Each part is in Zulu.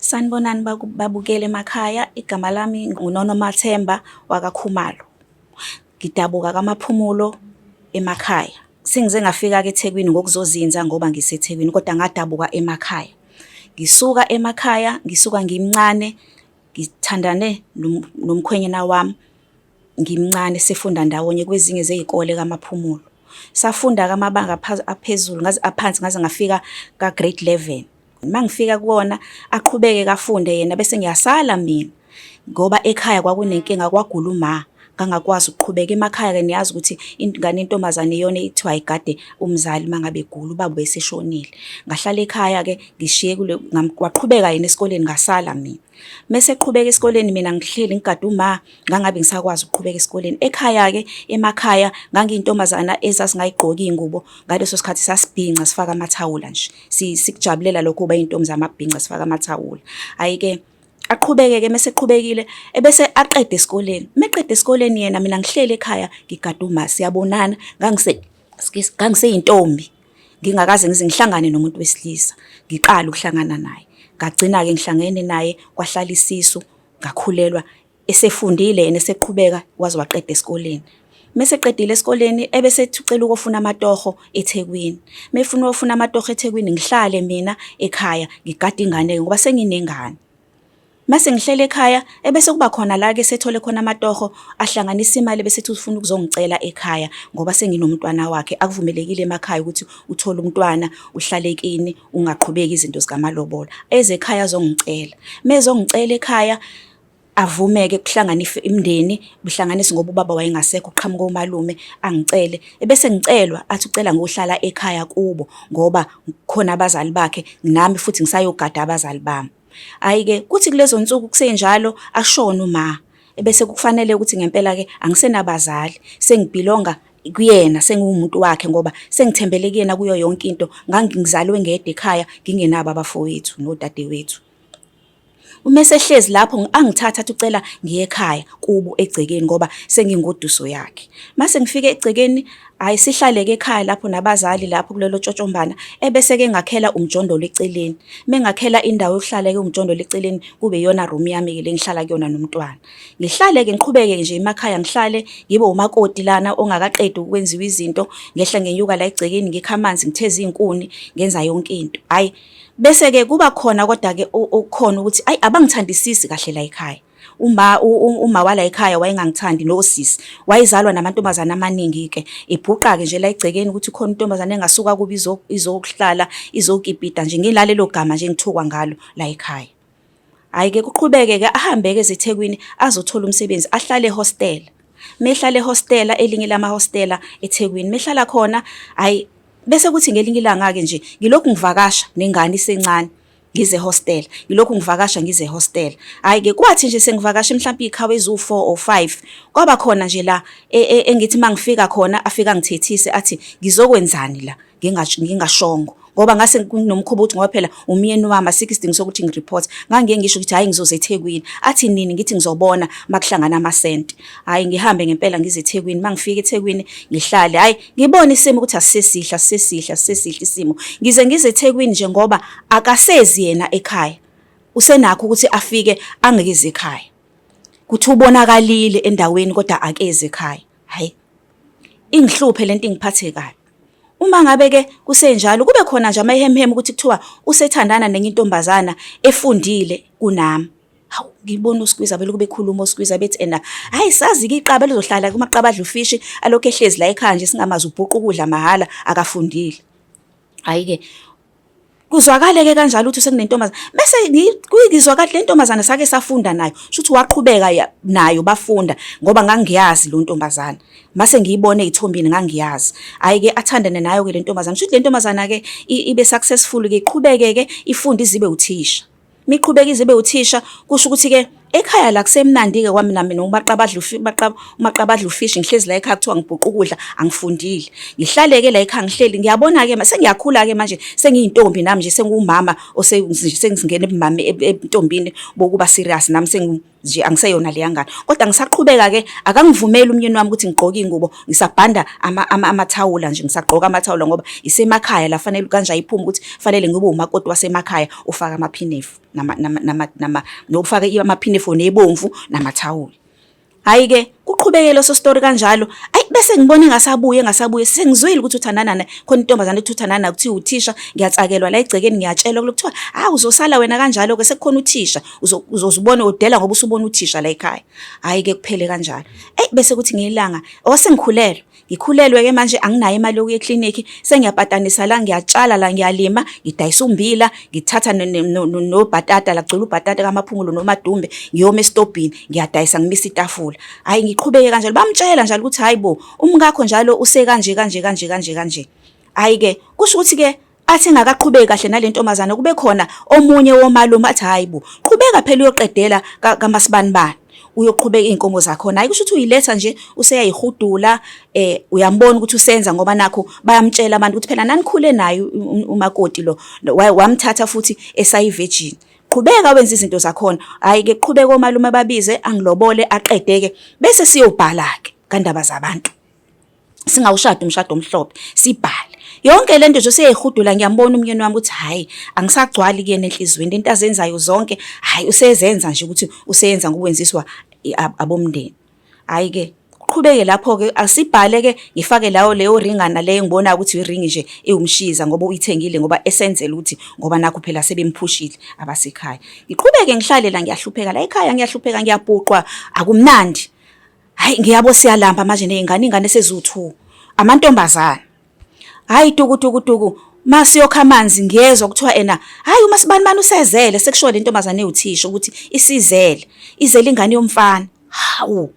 Sanibonani babukeli emakhaya, igama lami nguNonomathemba wakaKhumalo. Ngidabuka KaMaphumulo emakhaya. Sengize ngafika-ke eThekwini ngokuzozinza ngoba ngiseThekwini, kodwa ngadabuka emakhaya. Ngisuka emakhaya, ngisuka ngimncane, ngithandane nomkhwenyana wami ngimncane sifunda ndawonye kwezinye zey'kole kaMaphumulo. Safunda-ke amabanga aphezulu aphansi ngaze ngafika ka-grade 11. Uma ngifika kuwona, aqhubeke-ke afunde yena bese ngiyasala mina, ngoba ekhaya kwakunenkinga kwagula uma, ngangakwazi ukuqhubeka. Emakhaya-ke niyazi ukuthi ingane yentombazane iyona ekuthiwa ayigade umzali uma ngabe egula, ubaba ubeseshonile. Ngahlala ekhaya-ke ngishiye kule, waqhubeka yena esikoleni ngasala mina. Mese eqhubeka esikoleni mina ngihleli ngigade uma, ngangabe ngisakwazi ukuqhubeka esikoleni. Ekhaya-ke, emakhaya ngangiyintombazana ezazingayigqoki iy'ngubo, ngaleso sikhathi sasibhinca sifake amathawula nje. Sikujabulela lokho ukuba iy'ntombi zamabhinca sifake amathawula. Hhayi-ke, aqhubeke-ke mese eqhubekile, ebese aqede esikoleni. Uma eqeda esikoleni yena mina ngihleli ekhaya ngigade uma, siyabonana. Ngangiseyintombi, ngingakaze ngize ngihlangane nomuntu wesilisa, ngiqala ukuhlangana naye. Ngagcina-ke ngihlangene naye, kwahlala isisu, ngakhulelwa. Esefundile yena eseqhubeka waze waqeda esikoleni. Mese eqedile esikoleni ebesethi ucela ukofuna amatoho eThekwini. Mefuna ukofuna amatoho eThekwini ngihlale mina ekhaya ngigade ingane-ke ngoba senginengane. Mase ngihleli ekhaya ebese kuba khona la-ke sethole khona amatoho ahlanganisa imali ebese ethi ufuna ukuzongicela ekhaya ngoba senginomntwana wakhe. Akuvumelekile emakhaya ukuthi uthole umntwana uhlale kini ungaqhubeki izinto zikamalobolo. Eze ekhaya azongicela. Mezongicela ekhaya avume-ke kuhlangane imindeni, kuhlanganise ngoba ubaba wayengasekho, kuqhamuke omalume angicele. Ebese ngicelwa athi ucela ngiyohlala ekhaya kubo ngoba khona abazali bakhe, nami futhi ngisayogada abazali bami. Hhayi-ke kuthi kulezo nsuku kusenjalo ashone uma, ebese kufanele ukuthi ngempela-ke angisenabazali, sengibhilonga kuyena, sengiwumuntu wakhe ngoba sengithembele kuyena kuyo yonke into. Ngangizalwe ngedwa ekhaya ngingenabo abafowethu nodadewethu. Uma esehlezi lapho angithathe athi ucela ngiye ekhaya kubo egcekeni ngoba sengingoduso yakhe. Mase ngifike egcekeni, hhayi sihlale-ke ekhaya lapho nabazali lapho kulelo tshotshombana, ebese-ke engakhela umjondolo eceleni. Uma engakhela indawo yokuhlala-ke umjondolo eceleni, kube iyona room yami-ke le engihlala kuyona nomntwana. Ngihlale-ke ngiqhubeke nje emakhaya ngihlale ngibe umakoti lana ongakaqedi ukwenziwa izinto, ngehla ngenyuka la egcekeni ngikha amanzi, ngitheza iy'nkuni, ngenza yonke into. Hhayi Bese-ke kuba khona kodwa-ke okukhona ukuthi ayi abangithandisisi kahle la ekhaya. Uma uma wala ekhaya wayengangithandi nosisi. Wayezalwa namantombazane amaningi-ke. Ebhuqa-ke nje la egcekeni ukuthi khona intombazane engasuka kubo izokuhlala izokipita nje nginalelo gama nje engithukwa ngalo la ekhaya. Hhayi-ke kuqhubeke-ke ahambe-ke eze eThekwini azothola umsebenzi ahlale ehostela. Mehlala ehostela elinye lamahostela eThekwini. Mehlala khona hhayi bese kuthi ngelinye ilanga-ke nje ngilokhu ngivakasha nengane isencane ngize ehostela. Ngilokhu ngivakasha ngize ehostela. Hhayi-ke kwathi nje sengivakashe mhlampe iy'khawu eziwu-four or five, kwaba khona nje la engithi uma ngifika khona afike angithethise athi ngizokwenzani la. Ngingashongo ngoba ngase kunomkhuba ukuthi ngoba phela umyeni wami asikho isidingo sokuthi ngi-report. Ngangiye ngisho ukuthi hhayi ngizoza eThekwini, athi nini ngithi ngizobona makuhlangana amasenti. Hhayi ngihambe ngempela ngize eThekwini, uma ngifika eThekwini ngihlale, hhayi ngibone isimo ukuthi asisesihle, asisesihle, asisesihle isimo. Ngize ngize eThekwini nje ngoba akasezi yena ekhaya, usenakho ukuthi afike angekeze ekhaya. Kuthi ubonakalile endaweni kodwa akezi ekhaya, hhayi. Ingihluphe lento ingiphathe kabi. Uma ngabe-ke kusenjalo kube khona nje amahemhemu ukuthi kuthiwa usethandana nenye intombazana efundile kunami. Hawu ngibona uSkwiza belokhu bekhuluma oSkwiza bethi ena hhayi sazi-ke iqaba elizohlala kumaqaba adla ufishi alokhu ehlezi la ekhaya nje singamazi ubhuqa ukudla mahhala akafundile. Hhayi-ke Kuzwakale-ke kanjalo ukuthi sekunentombazane bese ngizwakala le ntombazane sake safunda nayo shuthi waqhubeka nayo bafunda ngoba ngangiyazi lo ntombazane mase ngiyibone ey'thombeni ngangiyazi hhayi-ke athandane nayo-ke le ntombazane shuthi le ntombazana-ke ibe successful-ke iqhubeke-ke ifunde izibe uthisha. Miqhubeka ize ibe uthisha kusho ukuthi-ke ekhaya la kusemnandi-ke kwami nami umaqabadla ufishi ngihlezi la ekhaya kuthiwa ngibhuqa ukudla angifundile. Ngihlale-ke la ekhaya ngihleli ngiyabona-ke sengiyakhula-ke manje sengiyintombi nami nje sengiwumama sengingena ebumame ebuntombini bokuba serious nami. Nje angiseyona leya ngane. Kodwa ngisaqhubeka-ke akangivumeli umnyeni wami ukuthi ngigqoke iy'ngubo, ngisabhanda amathawula nje, ngisagqoka amathawula ngoba isemakhaya la fanele kanje ayiphume ukuthi fanele ngibe umakoti wasemakhaya ofaka amaphinefu nofaka amaphinefu nebomvu namathawula. Hhayi-ke kuqhubeke leso story kanjalo. Ayi bese ngibona engasabuye engasabuye sengizwile ukuthi uthandana naye khona intombazane ethi uthandana nayo kuthiwa uthisha ngiyatsakelwa la egcekeni ngiyatshelwa kulokhu kuthiwa hawu uzosala wena kanjalo-ke sekukhona uthisha uzozubona udela ngoba usubona uthisha la ekhaya. Hhayi-ke kuphele kanjalo. Eyi bese kuthi ngelanga osengikhulelwe Ngikhulelwe-ke manje anginayo imali yokuya eklinikhi, sengiyapatanisa la, ngiyatshala la, ngiyalima, ngidayisa ummbila, ngithatha nobhatata la, kugcwele ubhatata kamaphumulo nomadumbe, ngiyoma esitobhini, ngiyadayisa ngimisa itafula. Hhayi ngiqhubeke kanjalo, bamtshela njalo ukuthi hhayi bo, umkakho njalo usekanje kanje kanje kanje kanje. Hhayi-ke, kusho ukuthi-ke Athi engakaqhubeki kahle nale ntombazane kube khona omunye womalume athi hhayi bo, qhubeka phela uyoqedela kaMasibanibani. Uyoqhubeka iy'nkomo zakhona. Hhayi kusho ukuthi uyiletha nje useyayihudula uyambona ukuthi usenza ngoba nakhu bayamtshela abantu ukuthi phela nanikhule naye umakoti lo wamthatha futhi esayi-virgin. Qhubeka wenze izinto zakhona. Hhayi-ke qhubeka omalume babize angilobole aqede-ke bese siyobhala-ke kandaba zabantu. Singawushadi umshado omhlophe, sibhale. Yonke lento nje useyayihudula ngiyambona umyeni wami ukuthi hhayi angisagcwali kuyena enhliziyweni into azenzayo zonke hhayi usezenza nje ukuthi useyenza ngokwenziswa abomndeni. Hhayi-ke kuqhubeke lapho-ke asibhale-ke ngifake lawo leyo ringana leyo engibonayo ukuthi iringi nje iwumshiza ngoba uyithengile ngoba esenzela ukuthi ngoba nakhu phela sebemphushile abasekhaya. Ngiqhubeke ngihlale la ngiyahlupheka la ekhaya ngiyahlupheka ngiyabhuqwa akumnandi. Hayi ngiyabo siyalamba manje nezingane ingane seziwu-2 amantombazane. Hayi tuku tuku tuku masiyokha amanzi ngiyezwa kuthiwa ena hayi uma sibanibani usezele sekushiwo le ntombazane ewuthisha ukuthi isizele izele ingane yomfana. Hawu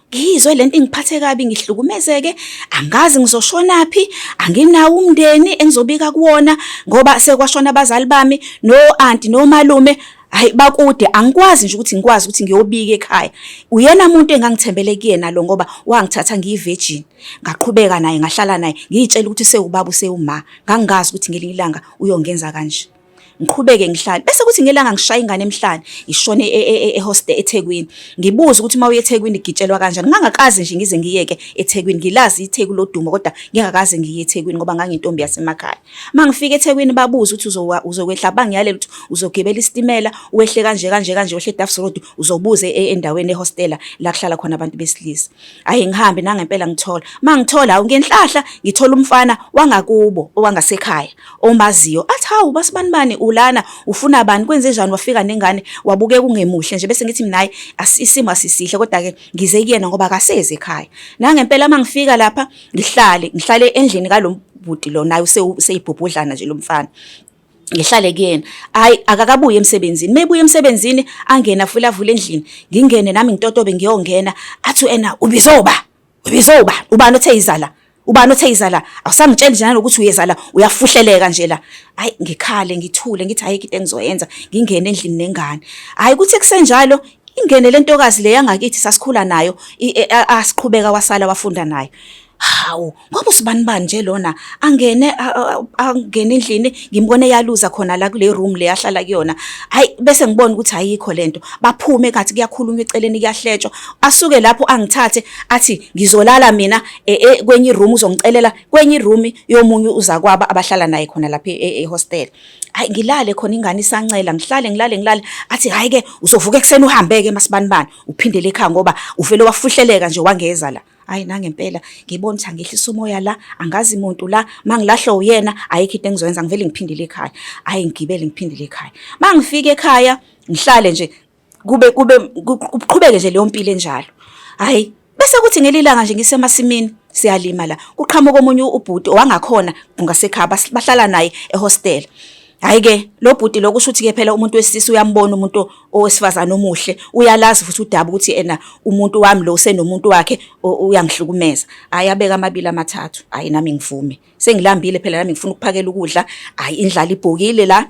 ngiyizwe lento ingiphathe kabi ngihlukumezeke angazi ngizoshonaphi anginawo umndeni engizobika kuwona ngoba sekwashona abazali bami no anti nomalume Hayi bakude angikwazi nje ukuthi ngikwazi ukuthi ngiyobika ekhaya. Uyena muntu engangithembele kuyena lo ngoba wangithatha ngiyi-virgin. Ngaqhubeka naye ngahlala naye ngiyitshela ukuthi sewubaba usewuma. Ngangingazi ukuthi ngelinye ilanga uyongenza kanje. Ngiqhubeke ngihlale. Bese kuthi ngelanga ngishaya ingane emhlane, ngishone ehostel eThekwini. Ngibuze ukuthi uma uye eThekwini kugitshelwa kanjani. Ngangakaze nje ngize ngiyeke eThekwini. Ngilazi iTheku lodumo kodwa ngingakaze ngiye eThekwini ngoba ngangiyintombi yasemakhaya. Uma ngifika eThekwini babuze ukuthi uzokwehla bangiyalela ukuthi uzogibela isitimela wehle kanje kanje kanje wehle eDuffs Road uzobuza e, endaweni ehostela la kuhlala khona abantu besilisa. Ayi ngihambe nangempela ngithola. Uma ngithola hawu ngenhlahla ngithola umfana wangakubo owangasekhaya omaziyo athi hawu basibanibani ulana ufuna bani kwenze njani wafika nengane wabukeka ungemuhle nje bese ngithi mina hayi isimo asisihle kodwa ke ngize kuyena ngoba akasezi ekhaya. Nangempela uma ngifika lapha ngihlale ngihlale endlini kalo bhuti lo naye useyibhubhudlana nje lo mfana ngihlale kuyena hayi akakabuyi emsebenzini mebuya emsebenzini angena futhi avule endlini ngingene nami ngitotobe ngiyongena athi ena ubizoba ubizoba ubani othe izala ubani othe izala awusangitsheli nje nalokuthi uyeza la uyafuhleleka nje la hayi ngikhale ngithule ngithi ayikho into engizoyenza ngingene endlini nengane hayi kuthi kusenjalo ingene lentokazi le yangakithi sasikhula nayo e, asiqhubeka wasala wafunda nayo Hawu, ngoba usibanibani nje lona angene angene endlini ngimbone yaluza khona la kule room le ahlala kuyona. Hayi bese ngibona ukuthi ayikho lento. Baphume kathi kuyakhulunywa eceleni kuyahletshwa. Asuke lapho angithathe athi ngizolala mina e, e, kwenye room uzongicelela kwenye room yomunye uzakwaba abahlala naye khona lapha e, e-hostel. Hayi ngilale khona ingane isancela ngihlale ngilale ngilale athi hayi ke uzovuka ekuseni uhambeke masibanibani uphindele ekhaya ngoba uvele wafuhleleka nje wangeza la. Hayi nangempela ngibona ukuthi angehlisa umoya la, angazi muntu la, mangilahlwa uyena ayikho into engizoyenza ngivele ngiphindele ekhaya. Hayi ngigibele ngiphindele ekhaya. Mangifika ekhaya ngihlale nje kube kube kuqhubeke nje leyo mpilo enjalo. Hayi bese kuthi ngelilanga nje ngisemasimini siyalima la kuqhamuka omunye ubhuti owangakhona ngasekhaya bahlala naye ehostel. Hayi ke lo bhuti lo kusho ukuthi ke phela umuntu wesilisa uyambona umuntu owesifazane omuhle uyalazi futhi udaba ukuthi ena umuntu wami lo usenomuntu wakhe uyangihlukumeza. Hayi abeka amabili amathathu hayi nami ngivume. Sengilambile phela nami ngifuna ukuphakela ukudla hayi indlala ibhokile la.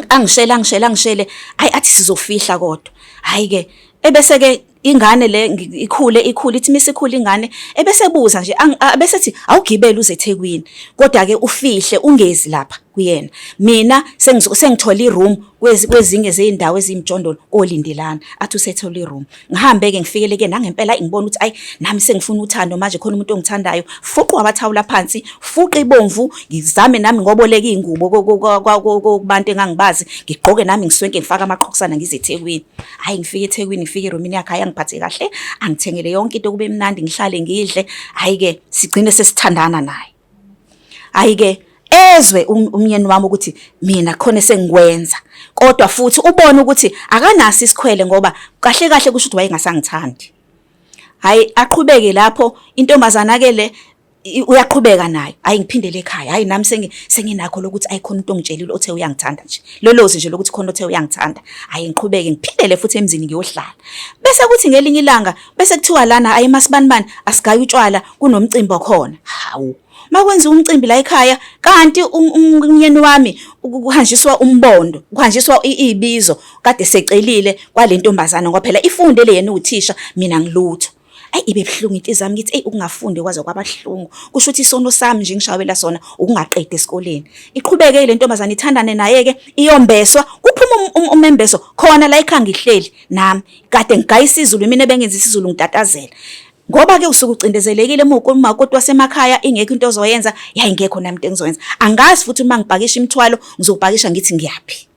Angishele angishele angishele hayi athi sizofihla kodwa. Hayi ke ebese ke Ingane le ikhule ikhule, ithi misikhula ingane ebesebuza nje, abesethi awugibele uze eThekwini, kodwa ke ufihle ungezi lapha kuyena. Mina sengithola i-room kwezinye zezindawo eziyimjondolo koLindelani, athi usethola i-room. Ngihambe-ke ngifikele kuyena, nangempela ngibona ukuthi ayi nami sengifuna uthando manje, khona umuntu ongithandayo. Fuqu amathawula phansi, fuqa ibomvu, ngizame nami ngoboleka iy'ngubo kubantu engangibazi, ngigqoke nami ngiswenke ngifake amaqhokisana ngize eThekwini. Hhayi ngifike eThekwini, ngifike erumini yakhe, hhayi angiphathe kahle, angithengele yonke into kube mnandi, ngihlale ngidle. Hhayi-ke sigcine sesithandana naye. Hhayi-ke ezwe umyeni wami ukuthi mina khona esengikwenza, kodwa futhi ubone ukuthi akanaso isikhwele ngoba kahle kahle kusho ukuthi wayengasangithandi. Hhayi aqhubeke lapho intombazana-ke le uyaqhubeka nayo. Hhayi ngiphindele ekhaya, hhayi nami senginakho lokuthi ayi khona umuntu ongitshelile othe uyangithanda nje. Lolozi nje lokuthi khona othe uyangithanda. Hhayi ngiqhubeke ngiphindele futhi emzini ngiyohlala. Bese kuthi ngelinye ilanga bese kuthiwa lana hhayi masibanibani asigaye utshwala kunomcimbi okhona. Hawu. Makwenziwa umcimbi la ekhaya kanti umyeni wami kuhanjiswa umbondo, kuhanjiswa ibizo kade secelile kwale ntombazana ngoba phela ifundele yena uwuthisha mina ngilutho. Ayi ibe buhlungu inhliziyo yami ngithi eyi ukungafundi kwaze kwabahlungu. Kusho ukuthi isono sami nje ngishawela sona ukungaqedi esikoleni. Iqhubeke le ntombazane ithandane naye-ke iyombeswa, kuphuma umembeso khona la ekhaya ngihleli nami. Kade ngigaya isiZulu mina ebengenza isiZulu ngitatazela. Ngoba-ke usuke ucindezelekile uma umakoti wasemakhaya ingekho into ozoyenza, yayingekho nami into engizoyenza. Angazi futhi uma ngipakisha imithwalo ngizopakisha ngithi ngiyaphi.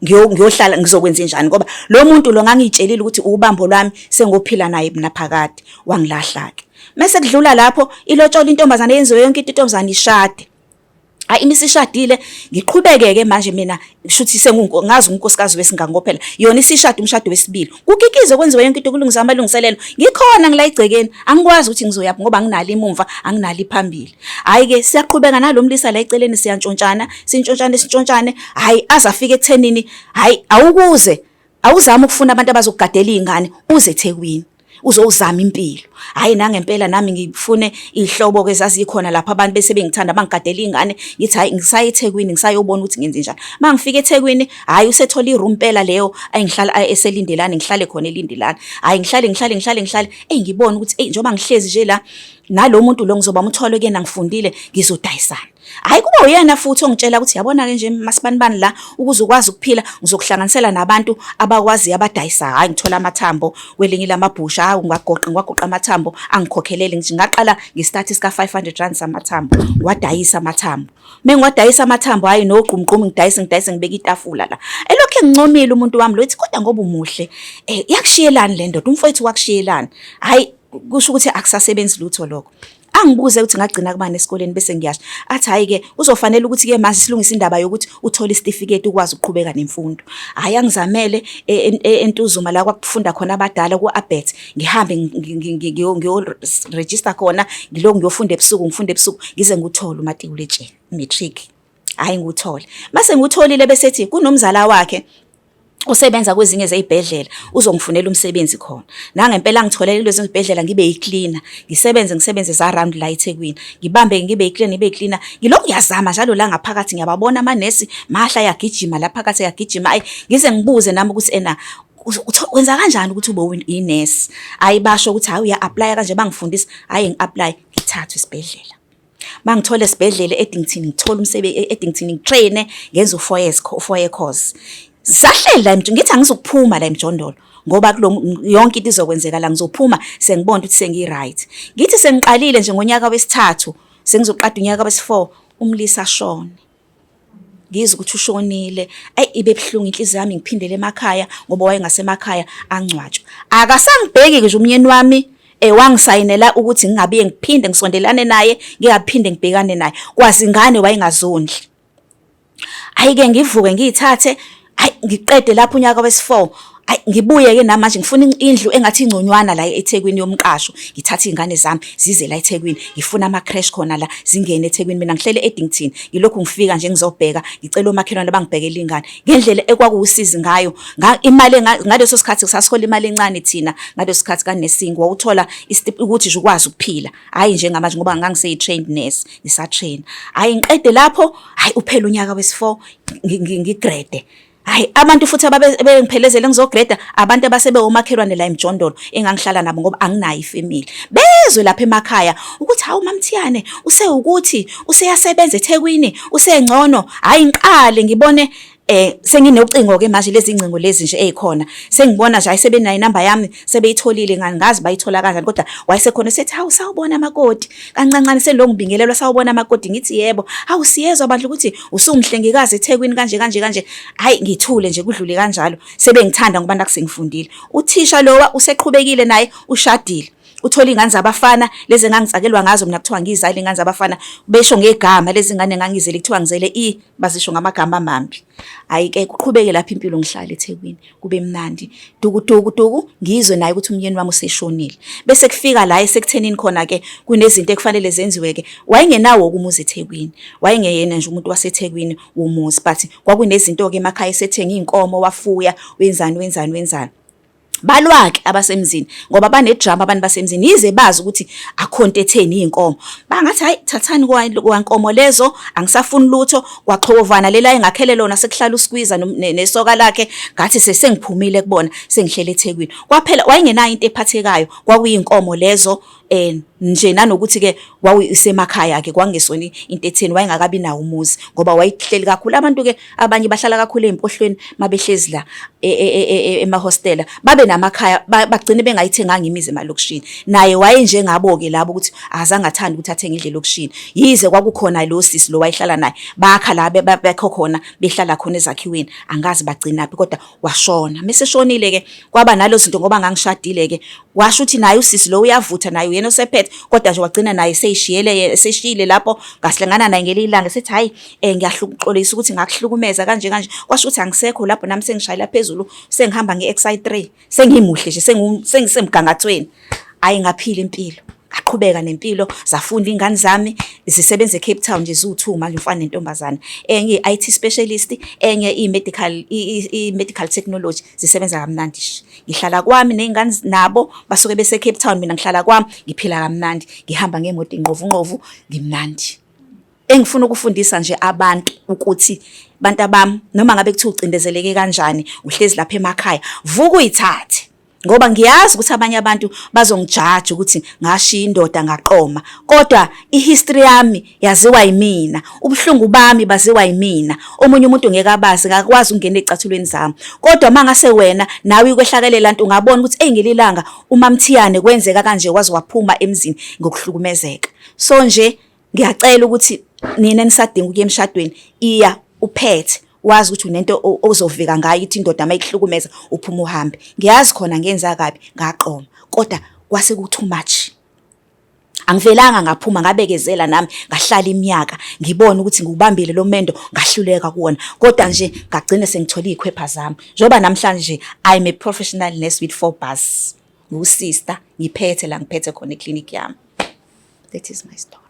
Ngiyohlala ngizokwenza njani ngoba lo muntu lo ngangiyitshelile ukuthi ubambo lwami sengophila naye naphakade, wangilahla-ke. Mese kudlula lapho ilotshola intombazane yenziwe yonke into intombazane ishade. Hayi imisishadile ngiqhubeke-ke manje mina shuthi ngazi unkosikazi wesingango phela yona isishade umshado wesibili kukikizwe kwenziwe yonke into kulungisa amalungiselelo ngikhona ngila egcekeni angikwazi ukuthi ngizoyaphi ngoba anginalo imumva anginalo iphambili. Hhayi-ke siyaqhubeka nalo mlisa la eceleni siyantshontshana sintshontshane sintshontshane hhayi aze afike ekuthenini hhayi awukuze awuzame ukufuna abantu abazokugadela iy'ngane uze eThekwini uzowuzama impilo. Hhayi nangempela nami ngifune iy'hlobo-ke zazikhona lapho abantu bese bengithanda bangigadela iy'ngane ngithi hhayi ngisaya eThekwini ngisayobona ukuthi ngenzenjani. Uma ngifika eThekwini hhayi usethola i-room impela leyo engihlala eseLindelani ngihlale khona eLindelani. Hhayi ngihlale ngihlale ngihlale ngihlale eyi ngibone ukuthi eyi njengoba ngihlezi nje la nalo muntu lo ngizoba umthwalo kuyena ngifundile ngizodayisana. Hhayi kuba uyena futhi ongitshela ukuthi yabona-ke nje masibanibani la ukuze ukwazi ukuphila ngizokuhlanganisela nabantu abakwaziyo abadayisayo. Hhayi ngithola amathambo kwelinye lamabhusha, hhawu ngiwagoqa ngiwagoqa amathambo angikhokhelele. Ngithi ngaqala ngesitathi sika-500 rand samathambo, ngiwadayisa amathambo. Uma ngiwadayisa amathambo hhayi nogqumgqumu ngidayise ngidayise ngibeke itafula la. Elokhu engincomile umuntu wami lo ethi kodwa ngoba umuhle yakushiyelani le ndoda, umfowethu wakushiyelani. Hhayi kusho ukuthi akusasebenzi lutho lokho. Angibuze ukuthi ngagcina kubani esikoleni bese ngiyasho. Athi hhayi-ke kuzofanele ukuthi-ke manje silungise indaba yokuthi uthole isitifiketi ukwazi ukuqhubeka nemfundo. Hhayi angizamele eNtuzuma la kwakufunda khona abadala ku-Abet ngihambe ngiyorejista khona ngilokhu ngiyofunda ebusuku ngifunde ebusuku ngize ngiwuthole umatikuletsheni, i-matric. Hhayi ngiwuthole. Mase ngiwutholile bese ethi kunomzala wakhe usebenza kwezinye zey'bhedlela uzongifunela umsebenzi khona. Nangempela angitholele kulezo zibhedlela ngibe yi-cleaner, ngisebenze ngisebenze za-round la eThekwini. Ngibambe ngibe yi-cleaner, ngibe yi-cleaner. Ngilokhu ngiyazama njalo la ngaphakathi ngiyababona amanesi mahle ayagijima la phakathi ayagijima. Ayi ngize ngibuze nami ukuthi ena wenza kanjani ukuthi ube inesi? Hhayi basho ukuthi hhayi uya-apply-a kanje bangifundisa, hhayi ngi-apply-e ngithathwe esibhedlela. Mangithola esibhedlela e-Addington ngithola umsebenzi e-Addington ngitraine ngenza u-4 years 4 year course. Sahleli la ngithi angizukuphuma la emjondolo ngoba kulo yonke into izokwenzeka la ngizophuma sengibona ukuthi sengi-right. Ngithi sengiqalile nje ngonyaka wesithathu sengizoqeda unyaka wesi-4 umlisa ashone. Ngizwe ukuthi ushonile. Ayi ibe buhlungu inhliziyo yami ngiphindele emakhaya ngoba wayengasemakhaya angcwatshwa. Akasangibheki-ke nje umyeni wami wangisayinela ukuthi ngingabuye ngiphinde ngisondelane naye, ngingaphinde ngibhekane naye. Kwazi ingane wayengazondli. Hhayi-ke ngivuke ngiyithathe, hhayi ngiqede lapho unyaka wesi-four. Ayi ngibuye-ke namanje ngifuna indlu engathi ingconywana la eThekwini yomqasho. Ngithathe iy'ngane zami zize la eThekwini. Ngifuna ama-creche khona la zingene eThekwini. Mina ngihlele e-Addington. Ngilokhu ngifika nje ngizobheka, ngicela omakhelwane bangibhekele ingane. Ngendlela ekwakuwusizi ngayo, imali ngaleso sikhathi sasihola imali encane thina ngaleso sikhathi ka-nursing. Wawuthola ukuthi nje ukwazi ukuphila, hhayi njengamanje ngoba ngangiseyi-trained nurse, ngisa-train-a. Hhayi ngiqede lapho, hhayi uphele unyaka wesi-four ngigrede. Hayi, abantu futhi ababengiphelezele ngizogreda, abantu abasebewomakhelwane la emjondolo engangihlala nabo, ngoba anginayo ifamily. Bezwe lapha emakhaya ukuthi hawu, MaMthiyane usewukuthi useyasebenza eThekwini, usengcono. Hayi, ngiqale ngibone senginocingo ke manje, lezi ngcingo lezi nje ezikhona, sengibona nje ayisebenayo inamba yami, sebeyitholile, ngazi bayithola kanjani, kodwa wayesekhona sethi, "Hawu, sawubona makoti." Kancancane selokhu ngibingelelwa, "Sawubona makoti." Ngithi, "Yebo." "Hawu, siyezwa bandla ukuthi usumhlengikazi eThekwini, kanje kanje kanje." Hayi, ngithule nje, kudlule kanjalo. Sebengithanda ngoba nakusengifundile. Uthisha lowa useqhubekile naye, ushadile, uthola iy'ngane zabafana lezi engangitsakelwa ngazo mina, kuthiwa ngiyizale iy'ngane zabafana, besho ngegama lezi ngane engangizele, kuthiwa ngizele i bazisho ngamagama amambi. Hhayi-ke, kuqhubeke lapho impilo, ngihlale eThekwini, kube mnandi, duku duku duku, ngizwe naye ukuthi umyeni wami useshonile. Bese kufika la esekuthenini khona-ke kunezinto ekufanele zenziwe-ke. Wayengenawo umuzi eThekwini, wayengeyena nje umuntu waseThekwini womuzi, but kwakunezinto-ke emakhaya, esethenga iy'nkomo, wafuya, wenzani wenzani wenzani. Balwa-ke abasemzini ngoba banedrama abantu basemzini, yize bazi ukuthi akho nto etheni, iy'nkomo. Bangathi, "Hayi, thathani kwankomo lezo, angisafuni lutho." Kwaxhokovana lela engakhele lona, sekuhlala uSkwiza nesoka lakhe. Ngathi sengiphumile kubona, sengihlele eThekwini. Kwaphela, wayengenayo into ephathekayo, kwakuyinkomo lezo nje, nanokuthi-ke wawusemakhaya-ke, kwangesona into etheni, wayengakabi nawo umuzi ngoba wayehleli kakhulu. Abantu-ke abanye bahlala kakhulu ey'mpohlweni mabehlezi la emahostela, babe namakhaya, bagcine bengayithenganga imizi emalokishini. Naye wayenjengabo-ke labo, ukuthi akazange athande ukuthi athenge indlu elokishini, yize kwakukhona lo sisi lo wayehlala naye, bakha la bekho khona, behlala khona ezakhiweni, angazi bagcinaphi, kodwa washona. Mese shonile-ke, kwaba nalo zinto ngoba ngangishadile-ke, washo ukuthi naye usisi lo uyavutha naye, uyena osephethe, kodwa nje wagcina naye seyishiyele, seshiyile lapho. Ngasihlangana naye ngelinye ilanga, sethi, "Hayi, ngiyahlukuxolisa ukuthi ngakuhlukumeza kanje kanje." Kwasho ukuthi angisekho lapho nami, sengishayela phezulu, sengihamba nge-XI3, sengimuhle nje, sengisemgangathweni. Hhayi, ngaphila impilo, ngaqhubeka nempilo, zafunda iy'ngane zami, zisebenza e-Cape Town nje, ziwu-two manje, umfana nentombazane. Enye i-IT specialist, enye i-medical technology, zisebenza kamnandi nje. Ngihlala kwami ney'ngane nabo basuke bese-Cape Town, mina ngihlala kwami, ngiphila kamnandi, ngihamba ngemoto inqovunqovu, ngimnandi. Engifuna ukufundisa nje abantu ukuthi, bantu abami, noma ngabe kuthiwa ucindezeleke kanjani, uhlezi lapha emakhaya, vuka uyithathe. Ngoba ngiyazi ukuthi abanye abantu bazongijaja ukuthi ngashiya indoda ngaqoma, kodwa ihistory yami yaziwa yimina, ubuhlungu bami baziwa yimina. Omunye umuntu ngeke abazi, ngakwazi ukungena ey'cathulweni zami. Kodwa mangase wena nawe ikwehlakalela nto, ungabona ukuthi eyi, ngelinye ilanga uMaMthiyane kwenzeka kanje, waze waphuma emzini ngokuhlukumezeka. So nje ngiyacela ukuthi nina enisadinga ukuya emshadweni, iya uphethe, wazi ukuthi unento ozovika ngayo, ithi indoda mayikuhlukumeza uphume uhambe. Ngiyazi khona ngenza kabi, ngaqoma, kodwa kwase ku too much. Angivelanga ngaphuma, ngabekezela nami, ngahlala iminyaka ngibona ukuthi ngiwubambile lo mendo, ngahluleka kuwona, kodwa nje ngagcina sengithola iy'khwepha zami. Njengoba namhlanje I'm a professional nurse with four bars, ngiwusister, ngiphethe la ngiphethe khona eklinikhi yami. That is my story.